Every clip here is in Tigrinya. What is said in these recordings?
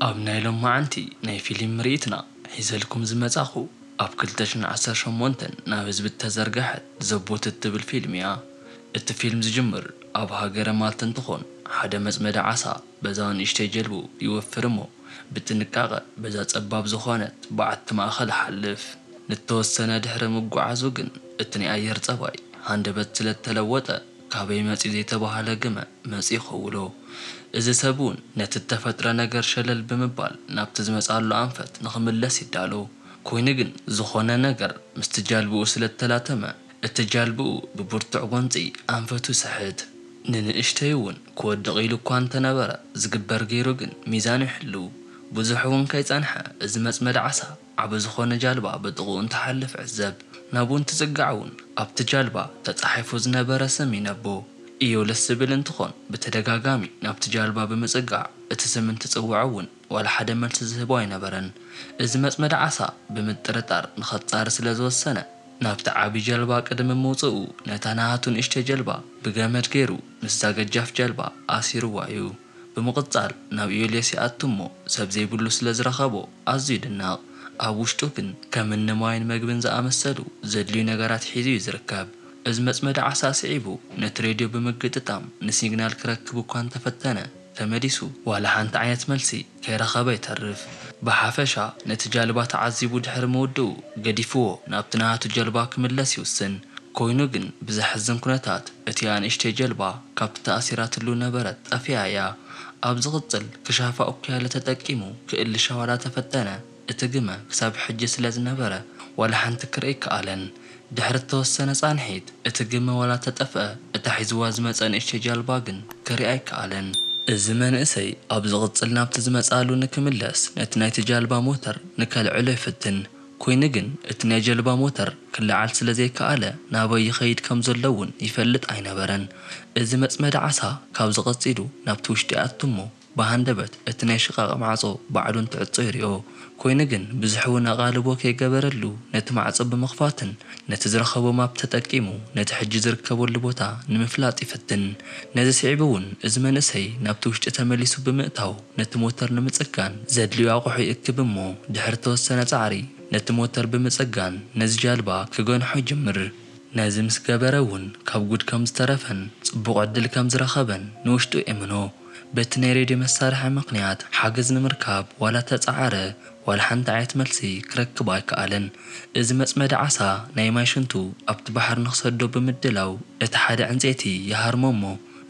ኣብ ናይ ሎማዓንቲ ናይ ፊልም ምርኢትና ሒዘልኩም ዝመጻኹ፣ ኣብ ክልተ ሽሕን ዓሰርተ ሸሞንተን ናብ ህዝቢ እተዘርግሐት ዘቦት እትብል ፊልም እያ። እቲ ፊልም ዝጅምር ኣብ ሃገረ ማልታ እንትኾን፣ ሓደ መጽመዲ ዓሳ በዛ ንእሽተይ ጀልቡ ይወፍር እሞ፣ ብጥንቃቐ በዛ ጸባብ ዝኾነት በዓቲ ማእኸል ይሓልፍ። ንተወሰነ ድሕሪ ምጉዓዙ ግን፣ እቲ ናይ ኣየር ጸባይ ሃንደበት ስለ እተለወጠ፣ ካበይ መጺኡ ዘይተባህለ ግመ መጺኡ ይኸውሎ። እዚ ሰብ እውን ነቲ እተፈጥረ ነገር ሸለል ብምባል ናብቲ ዝመጽኣሉ ኣንፈት ንኽምለስ ይዳሎ። ኮይኑ ግን ዝኾነ ነገር ምስቲ ጃልብኡ ስለ እተላተመ፣ እቲ ጃልብኡ ብብርቱዕ ጎንጺ ኣንፈቱ ይስሕት። ንንእሽተይ እውን ክወድቕ ኢሉ እኳ እንተነበረ፣ ዝግበር ገይሩ ግን ሚዛኑ ይሕሉ። ብዙሕ እውን ከይጸንሐ፣ እዚ መጽመዲ ዓሳ ዓቢ ዝኾነ ጃልባ ብጥቕኡ እንትሓልፍ ዕዘብ። ናብኡ እንትጽጋዕ እውን ኣብቲ ጃልባ ተጻሒፉ ዝነበረ ስም ይነቦ። ኢዮለስ ዝብል እንትኾን፣ ብተደጋጋሚ ናብቲ ጃልባ ብምጽጋዕ እቲ ስም እንትጽውዖ እውን ዋላ ሓደ መልሲ ዝህቦ ኣይነበረን። እዚ መጽመዲ ዓሳ ብምጥርጣር ንኸጻሪ ስለ ዝወሰነ፣ ናብቲ ዓቢ ጀልባ ቅድሚ ምውጽኡ ነታ ናሃቱ ንእሽተይ ጀልባ ብገመድ ገይሩ ምስዛ ገጃፍ ጀልባ ኣሲርዋ እዩ። ብምቕጻል ናብ ኢዮልዮስ ይኣቱ እሞ ሰብ ዘይብሉ ስለ ዝረኸቦ ኣዝዩ ይድነቕ። ኣብ ውሽጡ ግን ከም እኒ ማይን መግብን ዝኣመሰሉ ዘድልዩ ነገራት ሒዙ እዩ ዝርከብ። እዚ መጽመዲ ዓሳ ስዒቡ ነቲ ሬድዮ ብምግጥጣም ንሲግናል ክረክብ እኳ እንተፈተነ፣ ተመሊሱ ዋላ ሓንቲ ዓይነት መልሲ ከይረኸበ ይተርፍ። ብሓፈሻ ነቲ ጃልባ ተዓዚቡ ድሕሪ ምውድኡ ገዲፍዎ ናብቲ ናሃቱ ጀልባ ክምለስ ይውስን። ኮይኑ ግን ብዘሕዝን ኩነታት እቲኣ ንእሽተይ ጀልባ ካብቲ ተኣሲራትሉ ነበረት ጠፊኣ እያ። ኣብ ዝቕጽል ክሻፋ ኡክያለ ተጠቂሙ ክእልሻ ዋላ ተፈተነ፣ እቲ ግመ ክሳብ ሕጂ ስለ ዝነበረ ዋላ ሓንቲ ክርኢ ኣይከኣለን። ድሕሪ እተወሰነ ጻንሒት እቲ ግመ ዋላ ተጠፍአ፣ እታ ሒዝዋ ዝመጸ ንእሽተይ ጃልባ ግን ክርኢ ኣይከኣለን። እዚ መንእሰይ ኣብ ዝቕጽል ናብቲ ዝመጽኣሉ ንክምለስ ነቲ ናይቲ ጃልባ ሞተር ንከልዕሎ ይፍትን። ኮይኑ ግን እቲ ናይ ጀልባ ሞተር ክለዓል ስለ ዘይከኣለ ናበይ ይኸይድ ከም ዘሎ እውን ይፈልጥ ኣይነበረን። እዚ መጽመዲ ዓሳ ካብዚ ቀጺሉ ናብቲ ውሽጢ ይኣቱ እሞ ብሃንደበት እቲ ናይ ሽቓቕ ማዕጾ ባዕሉ እንትዕጾ ይሪኦ። ኮይኑ ግን ብዙሕ እውን ኣቓልቦ ከይገበረሉ ነቲ ማዕጾ ብምኽፋትን ነቲ ዝረኸቦ ማፕ ተጠቂሙ ነቲ ሕጂ ዝርከበሉ ቦታ ንምፍላጥ ይፍትን። ነዚ ስዒቡ እውን እዚ መንእሰይ ናብቲ ውሽጢ ተመሊሱ ብምእታው ነቲ ሞተር ንምጽጋን ዘድልዩ ኣቑሑ ይእክብ እሞ ድሕሪ ተወሰነ ጻዕሪ ነቲ ሞተር ብምጽጋን ነዚ ጃልባ ክገንሖ ይጅምር። ነዚ ምስ ገበረ እውን ካብ ጉድ ከም ዝተረፈን ጽቡቕ ዕድል ከም ዝረኸበን ንውሽጡ የእምኖ። በቲ ናይ ሬድዮ መሳርሒ ምኽንያት ሓገዝ ንምርካብ ዋላ ተጻዓረ፣ ዋላ ሓንቲ ዓይነት መልሲ ክረክብ ኣይከኣለን። እዚ መጽመዲ ዓሳ ናይ ማይ ሽንቱ ኣብቲ ባሕሪ ንኽሰዶ ብምድላው እቲ ሓደ ዕንጸይቲ ይሃርሞ እሞ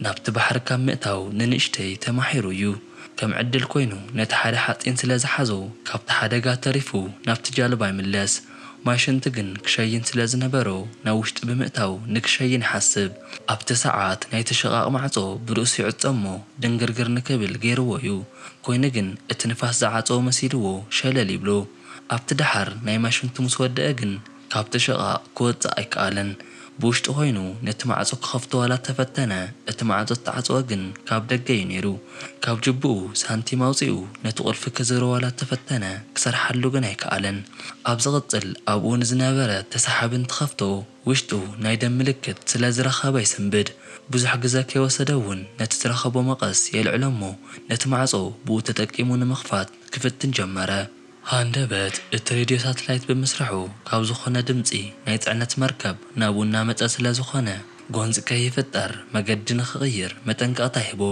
ናብቲ ባሕሪ ካብ ምእታው ንንእሽተይ ተማሒሩ እዩ። ከም ዕድል ኮይኑ ነቲ ሓደ ሓጺን ስለ ዝሓዞ ካብቲ ሓደጋ ተሪፉ ናብቲ ጃልባ ይምለስ። ማይ ሽንቲ ግን ክሸይን ስለ ዝነበሮ ናብ ውሽጢ ብምእታው ንክሸይን ይሓስብ። ኣብቲ ሰዓት ናይቲ ሽቓቕ ማዕጾ ብርእሱ ይዕጾ እሞ ድንግርግር ንክብል ገይርዎ እዩ። ኮይኑ ግን እቲ ንፋስ ዝዓጸዎ መሲልዎ ሸለል ይብሎ። ኣብቲ ደሓር ናይ ማይ ሽንቱ ምስ ወደአ ግን ካብቲ ሽቓቕ ክወጽእ ኣይከኣለን። ብውሽጢ ኮይኑ ነቲ ማዕጾ ክኸፍቶ ዋላ ተፈተነ፣ እቲ ማዕጾ ዝተዓጽወ ግን ካብ ደገ እዩ ነይሩ። ካብ ጅብኡ ሳንቲም ኣውጺኡ ነቲ ቁልፊ ክዝሮ ዋላ ተፈተነ፣ ክሰርሓሉ ግን ኣይከኣለን። ኣብ ዝቕጽል ኣብኡ ንዝነበረ ተሳሓቢ እንትኸፍቶ ውሽጡ ናይ ደም ምልክት ስለ ዝረኸበ ይስንብድ። ብዙሕ ግዘ ከይወሰደ እውን ነቲ ዝረኸቦ መቐስ የልዕሎ እሞ ነቲ ማዕጾ ብኡ ተጠቂሙ ንምኽፋት ክፍትን ጀመረ። ሃንደበት እቲ ሬድዮ ሳትላይት ብምስርሑ ካብ ዝኾነ ድምጺ ናይ ጽዕነት መርከብ ናብኡ እናመጸ ስለ ዝኾነ ጎንጺ ከይፍጠር መገዲ ንኽቕይር መጠንቀቕታ ይህቦ።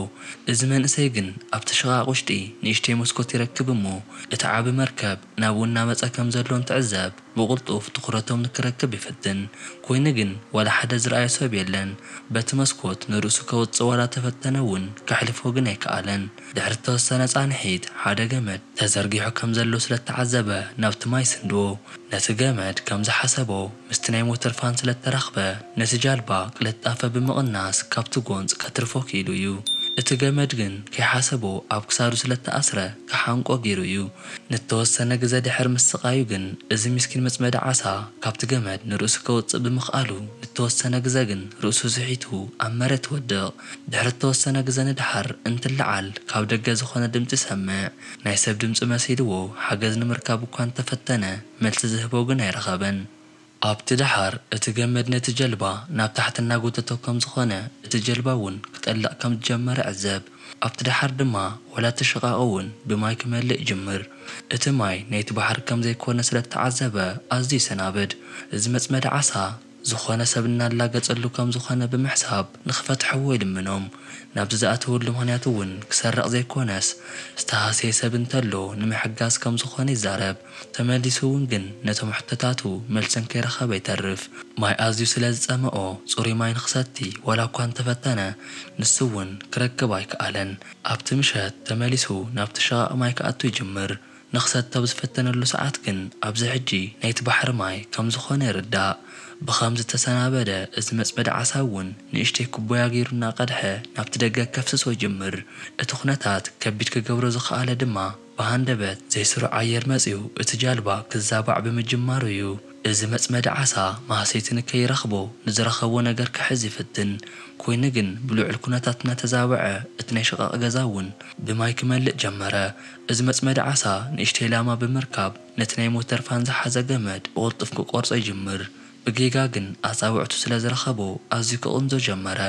እዚ መንእሰይ ግን ኣብቲ ሽቓቕ ውሽጢ ንእሽተይ መስኮት ይረክብ እሞ እቲ ዓቢ መርከብ ናብኡ እናመጸ ከም ዘሎ እንትዕዘብ ብቕልጡፍ ትኹረቶም ንክረክብ ይፍትን። ኮይኑ ግን ዋላ ሓደ ዝረኣዮ ሰብ የለን። በቲ መስኮት ንርእሱ ከውጽእ ዋላ ተፈተነ እውን ከሕልፎ ግን ኣይከኣለን። ድሕሪ እተወሰነ ጻንሒት ሓደ ገመድ ተዘርጊሑ ከም ዘሎ ስለ እተዓዘበ ናብቲ ማይ ይስንድዎ። ነቲ ገመድ ከም ዝሓሰቦ ምስቲ ናይ ሞተር ፋን ስለ እተራኽበ ነቲ ጃልባ ቅልጣፈ ብምቕናስ ካብቲ ጎንጽ ከትርፎ ክኢሉ እዩ። እቲ ገመድ ግን ከይሓሰቦ ኣብ ክሳዱ ስለ እተኣስረ ክሓንቆ ገይሩ እዩ። ንተወሰነ ግዘ ድሕሪ ምስቓዩ ግን እዚ ምስኪን መጽመዲ ዓሳ ካብቲ ገመድ ንርእሱ ከውጽእ ብምኽኣሉ ንተወሰነ ግዘ ግን ርእሱ ስሒቱ ኣብ መሬት ይወድቕ። ድሕሪ እተወሰነ ግዘ ንደሓር እንትለዓል ካብ ደገ ዝኾነ ድምጺ ይሰምዕ። ናይ ሰብ ድምጺ መሲልዎ ሓገዝ ንምርካብ እኳ እንተፈተነ መልሲ ዝህቦ ግን ኣይረኸበን። ኣብቲ ደሓር እቲ ገመድ ነቲ ጀልባ ናብ ታሕቲ እናጎተቶ ከም ዝኾነ እቲ ጀልባ እውን ክጠልቕ ከም ዝጀመረ ዕዘብ። ኣብቲ ደሓር ድማ ዋላ እቲ ሽቓቕ እውን ብማይ ክመልእ ይጅምር። እቲ ማይ ናይቲ ባሕሪ ከም ዘይኮነ ስለ እተዓዘበ ኣዝዩ ይሰናበድ። እዚ መጽመዲ ዓሳ ዝኾነ ሰብ እናላገጸሉ ከም ዝኾነ ብምሕሳብ ንኽፈትሕዎ ይልምኖም። ናብዚ ዝኣተወሉ ምኽንያት እውን ክሰርቕ ዘይኮነስ ዝተሃሰየ ሰብ እንተሎ ንምሕጋዝ ከም ዝኾነ ይዛረብ። ተመሊሱ እውን ግን ነቶም ሕቶታቱ መልሰን ከይረኸበ ይተርፍ። ማይ ኣዝዩ ስለ ዝጸመኦ ጽሩይ ማይ ንኽሰቲ ዋላ እኳ እንተፈተነ ንሱ እውን ክረክብ ኣይከኣለን። ኣብቲ ምሸት ተመሊሱ ናብቲ ሽቓቕ ማይ ክኣቱ ይጅምር። ንኽሰቲ ኣብ ዝፈተነሉ ሰዓት ግን ኣብዚ ሕጂ ናይቲ ባሕሪ ማይ ከም ዝኾነ ይርዳእ። ብኸምዚ ተሰናበደ እዚ መጽመዲ ዓሳ እውን ንእሽተይ ኩቦያ ገይሩ እናቐድሐ ናብቲ ደገ ከፍስሶ ይጅምር። እቲ ኩነታት ከቢድ ክገብሮ ዝኸኣለ ድማ ብሃንደበት ዘይስሩዕ ኣየር መጺኡ እቲ ጃልባ ክዛባዕ ብምጅማሩ እዩ። እዚ መጽመዲ ዓሳ ማህሰይቲ ንከይረኽቦ ንዝረኸቦ ነገር ክሕዝ ይፍትን። ኮይኑ ግን ብልዑል ኩነታት እናተዛበዐ እቲ ናይ ሽቓቕ ገዛ እውን ብማይ ክመልእ ጀመረ። እዚ መጽመዲ ዓሳ ንእሽተይ ላማ ብምርካብ ነቲ ናይ ሞተር ፋን ዝሓዘ ገመድ ብቕልጡፍ ክቆርጾ ይጅምር። ብጌጋ ግን ኣጻብዕቱ ስለ ዝረኸቦ ኣዝዩ ክቕንዞ ጀመረ።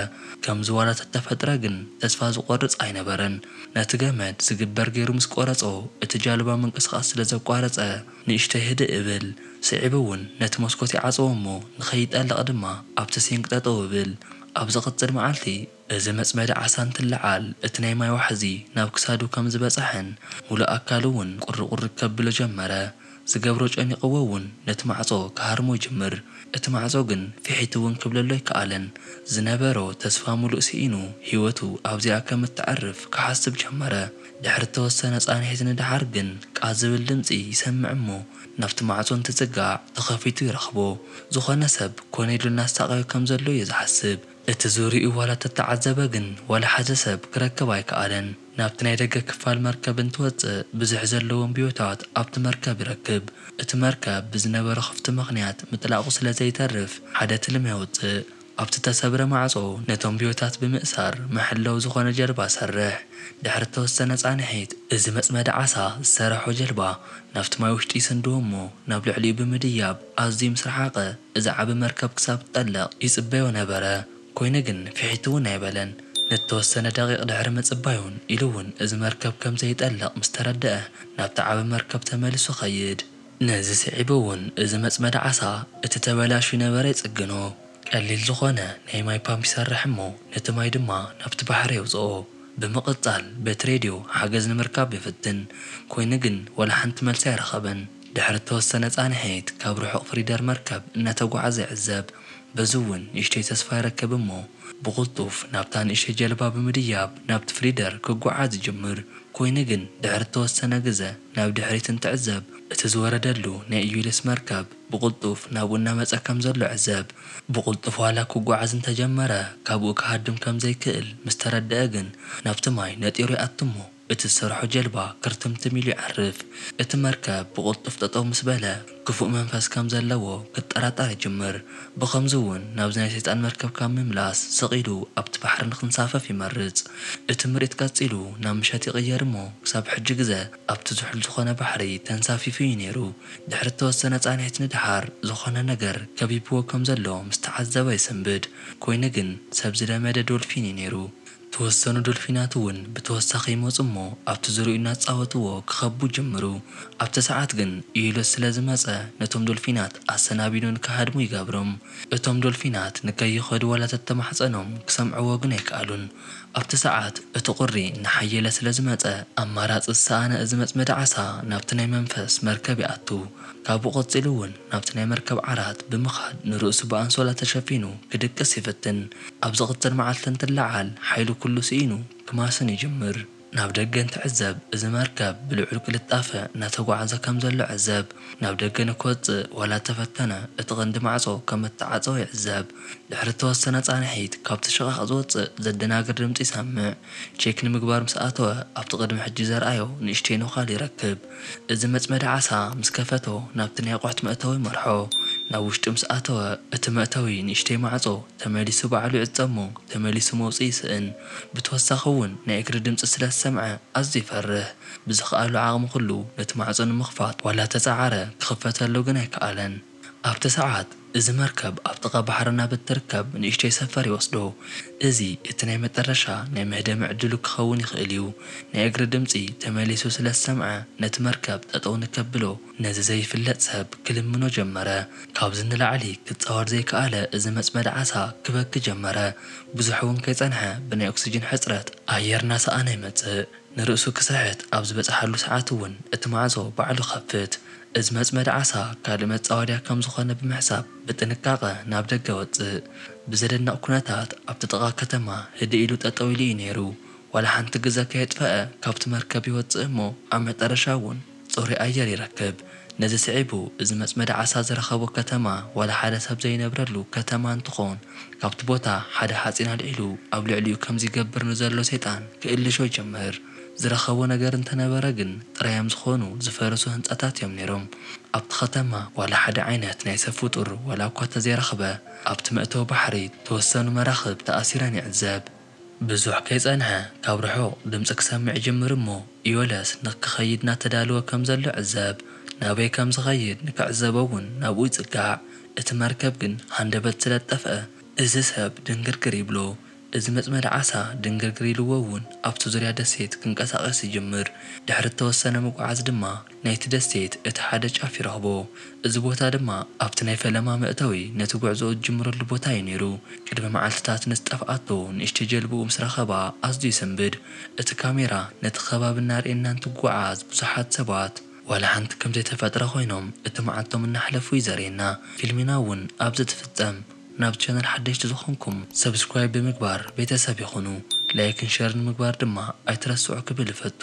ከምዚ ዋላ ተተፈጥረ ግን ተስፋ ዝቆርጽ ኣይነበረን። ነቲ ገመድ ዝግበር ገይሩ ምስ ቆረጾ እቲ ጃልባ ምንቅስቓስ ስለ ዘቋረጸ ንእሽተይ ህድእ እብል። ስዒቡ እውን ነቲ መስኮት ይዓጽዎ እሞ ንኸይጠልቕ ድማ ኣብቲ ሲንክ ጠጠው እብል። ኣብ ዝቕጽል መዓልቲ እዚ መጽመዲ ዓሳ እንትለዓል እቲ ናይ ማይ ዋሕዚ ናብ ክሳዱ ከም ዝበጽሐን ሙሉእ ኣካሉ እውን ቁርቁር ከብሎ ጀመረ። ዝገብሮ ጨኒቕዎ እውን ነቲ ማዕጾ ክሃርሞ ይጅምር። እቲ ማዕጾ ግን ፍሒት እውን ክብለሉ ኣይከኣለን። ዝነበሮ ተስፋ ሙሉእ ስኢኑ ህይወቱ ኣብዚኣ ከም እተዕርፍ ክሓስብ ጀመረ። ድሕሪ እተወሰነ ጻንሒት ንደሓር ግን ቃ ዝብል ድምጺ ይሰምዕ እሞ ናብቲ ማዕጾ እንትጽጋዕ ተኸፊቱ ይረኽቦ። ዝኾነ ሰብ ኮነ ኢሉ እናሳቐዮ ከም ዘሎ እዩ ዝሓስብ። እቲ ዙርያኡ ዋላ ተተዓዘበ ግን ዋላ ሓደ ሰብ ክረክብ ኣይከኣለን። ናብቲ ናይ ደገ ክፋል መርከብ እንትወጽእ ብዙሕ ዘለዎም ብዮታት ኣብቲ መርከብ ይረክብ። እቲ መርከብ ብዝነበሮ ክፍቲ ምኽንያት ምጥላቑ ስለ ዘይተርፍ ሓደ ትልሚ የውጽእ። ኣብቲ ተሰብረ ማዕጾ ነቶም ብዮታት ብምእሳር መሐለዊ ዝኾነ ጀልባ ሰርሕ። ድሕሪ እተወሰነ ጻንሒት እዚ መጽመዲ ዓሳ ዝሰረሖ ጀልባ ናብቲ ማይ ውሽጢ ይስንድዎ እሞ ናብ ልዕሊኡ ብምድያብ ኣዝዩ ምስ ረሓቐ እዚ ዓቢ መርከብ ክሳብ ትጠልቕ ይጽበዮ ነበረ። ኮይኑ ግን ፍሒት እውን ኣይበለን። ንተወሰነ ደቂቕ ድሕሪ ምጽባዩን ኢሉ እውን እዚ መርከብ ከም ዘይጠልቕ ምስ ተረደአ ናብቲ ዓቢ መርከብ ተመሊሱ ኸይድ። ነዚ ስዒቡ እውን እዚ መጽመዲ ዓሳ እቲ ተበላሹ ነበረ ይጽግኖ። ቀሊል ዝኾነ ናይ ማይ ፓምፕ ይሰርሕ እሞ ነቲ ማይ ድማ ናብቲ ባሕሪ የውጽኦ። ብምቕጻል በቲ ሬድዮ ሓገዝ ንምርካብ ይፍትን። ኮይኑ ግን ወላ ሓንቲ መልሲ ኣይረኸበን። ድሕሪ እተወሰነ ጻንሒት ካብ ርሑቕ ፍሪደር መርከብ እናተጓዓዘ ይዕዘብ። በዚ እውን ንእሽተይ ተስፋ ይረክብ እሞ ብቕልጡፍ ናብታ ንእሽተይ ጀልባ ብምድያብ ናብቲ ፍሪደር ክጓዓዝ ይጅምር። ኮይኑ ግን ድሕሪ እተወሰነ ግዘ ናብ ድሕሪት እንትዕዘብ እቲ ዝወረደሉ ናይ ኢዩልስ መርከብ ብቕልጡፍ ናብኡ እናመጸ ከም ዘሎ ዕዘብ። ብቕልጡፍ ዋላ ክጓዓዝ እንተጀመረ ካብኡ ክሃድም ከም ዘይክእል ምስ ተረደአ ግን ናብቲ ማይ ነጢሩ ይኣቱ እሞ እቲ ዝሰርሖ ጀልባ ክርትምትም ኢሉ ይዓርፍ። እቲ መርከብ ብቕልጡፍ ጠጠው ምስ በለ ክፉእ መንፈስ ከም ዘለዎ ክጠራጠር ይጅምር። ብኸምዚ እውን ናብዚ ናይ ሰይጣን መርከብ ካብ ምምላስ ስቕ ኢሉ ኣብቲ ባሕሪ ንክንሳፈፍ ይመርጽ። እቲ ምርኢት ቀጺሉ ናብ ምሸት ይቕየር እሞ ክሳብ ሕጂ ግዘ ኣብቲ ዝሑል ዝኾነ ባሕሪ ተንሳፊፉ እዩ ነይሩ። ድሕሪ እተወሰነ ጻንሒት ንደሓር ዝኾነ ነገር ከቢብዎ ከም ዘሎ ምስ ተዓዘበ ይሰንብድ። ኮይኑ ግን ሰብ ዝለመደ ዶልፊን እዩ ነይሩ። ተወሰኑ ዶልፊናት እውን ብተወሳኺ ይመጹ እሞ ኣብቲ ዙርያኡ እናጻወትዎ ክኸቡ ይጅምሩ። ኣብቲ ሰዓት ግን ኢዩሎስ ስለ ዝመጸ ነቶም ዶልፊናት ኣሰናቢዱ ንክሃድሙ ይገብሮም። እቶም ዶልፊናት ንከይኸዱ ዋላ ተተማሕጸኖም ክሰምዕዎ ግን ኣይከኣሉን። ኣብቲ ሰዓት እቲ ቁሪ እናሓየለ ስለ ዝመጸ ኣማራጺ ዝሰኣነ እዚ መጽመዲ ዓሳ ናብቲ ናይ መንፈስ መርከብ ይኣቱ። ካብኡ ቀጺሉ እውን ናብቲ ናይ መርከብ ዓራት ብምኻድ ንርእሱ ብኣንሶላ ተሸፊኑ ክድቅስ ይፍትን። ኣብ ዝቕጽል መዓልቲ እንትለዓል ሓይሉ ኩሉ ስኢኑ ክማስን ይጅምር። ናብ ደገ እንትዕዘብ እዚ መርከብ ብልዑል ቅልጣፈ እናተጓዓዘ ከም ዘሎ ዕዘብ። ናብ ደገ ንክወጽእ ዋላ ተፈተነ እቲ ቀንዲ ማዕጾ ከም እተዓጸወ ይዕዘብ። ድሕሪ እተወሰነ ጻንሒት ካብቲ ሽቓቕ ዝወጽእ ዘደናግር ድምጺ ይሰምዕ። ቼክ ንምግባር ምስ ኣተወ ኣብቲ ቅድሚ ሕጂ ዘርኣዮ ንእሽተይ ነዃል ይረክብ። እዚ መጽመዲ ዓሳ ምስ ከፈቶ ናብቲ ናይ ኣቑሑት መእተዊ ይመርሖ። ናብ ውሽጢ ምስ ኣተወ እቲ መእተዊ ንእሽተይ ማዕጾ ተመሊሱ ባዕሉ ይዕጸ እሞ ተመሊሱ መውጽኢ ይስእን። ብተወሳኺ እውን ናይ እግሪ ድምጺ ስለ ዝሰምዐ ኣዝዩ ይፈርህ። ብዝኸኣሎ ዓቕሚ ኩሉ ነቲ ማዕጾ ንምኽፋት ዋላ ተጻዓረ ክኽፈተሉ ግን ኣይከኣለን። ኣብቲ ሰዓት እዚ መርከብ ኣብ ጥቓ ባሕሪ ናብ እትርከብ ንእሽተይ ሰፈር ይወስዶ። እዚ እቲ ናይ መጠረሻ ናይ መህደሚ ዕድሉ ክኸውን ይኽእል እዩ። ናይ እግሪ ድምጺ ተመሊሱ ስለ ዝሰምዐ ነቲ መርከብ ጠጠው ንከብሎ ነዚ ዘይፍለጥ ሰብ ክልምኖ ጀመረ። ካብዚ ንላዕሊ ክጻወር ዘይከኣለ እዚ መጽመዲ ዓሳ ክበኪ ጀመረ። ብዙሕ እውን ከይጸንሐ ብናይ ኦክስጅን ሕጽረት ኣየር እናሰኣነ ይመጽእ። ንርእሱ ክስሕት ኣብ ዝበጽሓሉ ሰዓት እውን እቲ ማዕጾ ባዕሉ ከፍት። እዚ መጽመዲ ዓሳ ካልእ መጻወድያ ከም ዝኾነ ብምሕሳብ ብጥንቃቐ ናብ ደገ ወጽእ። ብዘደንቕ ኩነታት ኣብቲ ጥቓ ከተማ ህድእ ኢሉ ጠጠው ኢሉ እዩ ነይሩ። ዋላ ሓንቲ ግዘ ከየጥፈአ ካብቲ መርከብ ይወጽእ እሞ ኣብ መጠረሻ እውን ጽሩይ ኣየር ይረክብ። ነዚ ስዒቡ እዚ መጽመዲ ዓሳ ዝረኸቦ ከተማ ዋላ ሓደ ሰብ ዘይነብረሉ ከተማ እንትኾን ካብቲ ቦታ ሓደ ሓጺን ኣልዒሉ ኣብ ልዕሊኡ ከም ዝገብር ንዘሎ ሰይጣን ክእልሾ ይጀምር። ዝረኸቦ ነገር እንተነበረ ግን ጥራዮም ዝኾኑ ዝፈረሱ ህንጻታት እዮም ነይሮም። ኣብቲ ከተማ ዋላ ሓደ ዓይነት ናይ ሰብ ፍጡር ዋላ እኳ ተዘይረኽበ ኣብቲ መእተዊ ባሕሪ ተወሰኑ መራኽብ ተኣሲረን ይዕዘብ። ብዙሕ ከይጸንሐ ካብ ርሑቕ ድምጺ ክሰምዕ ይጅምር እሞ ኢዮለስ ንክኸይድ እናተዳለወ ከም ዘሎ ዕዘብ። ናበይ ከም ዝኸይድ ንክዕዘቦ እውን ናብኡ ይጽጋዕ። እቲ መርከብ ግን ሃንደበት ስለ ዝጠፍአ እዚ ሰብ ድንግርግር ይብሎ። እዚ መጽመዲ ዓሳ ድንግርግር ኢልዎ እውን ኣብቲ ዙርያ ደሴት ክንቀሳቐስ ይጅምር። ድሕሪ እተወሰነ ምጉዓዝ ድማ ናይቲ ደሴት እቲ ሓደ ጫፍ ይረኽቦ። እዚ ቦታ ድማ ኣብቲ ናይ ፈለማ መእተዊ ነቲ ጉዕዞኡ ዝጅምረሉ ቦታ እዩ ነይሩ። ቅድሚ መዓልትታት ንዝጠፍኣቶ ንእሽተይ ጀልብኡ ምስ ረኸባ ኣዝዩ ይሰንብድ። እቲ ካሜራ ነቲ ከባቢ እናርኤና እንትጓዓዝ ብዙሓት ሰባት ዋላ ሓንቲ ከም ዘይተፈጥረ ኮይኖም እቲ መዓልቶም እናሕለፉ እዩ ዘርእየና። ፊልሚና እውን ኣብዚ ትፍጸም። ናብ ቻነል ሓደሽቲ ዝኾንኩም ሰብስክራይብ ብምግባር ቤተሰብ ይኹኑ። ላይክን ሸርን ምግባር ድማ ኣይትረስዑ ክብል እፈቱ።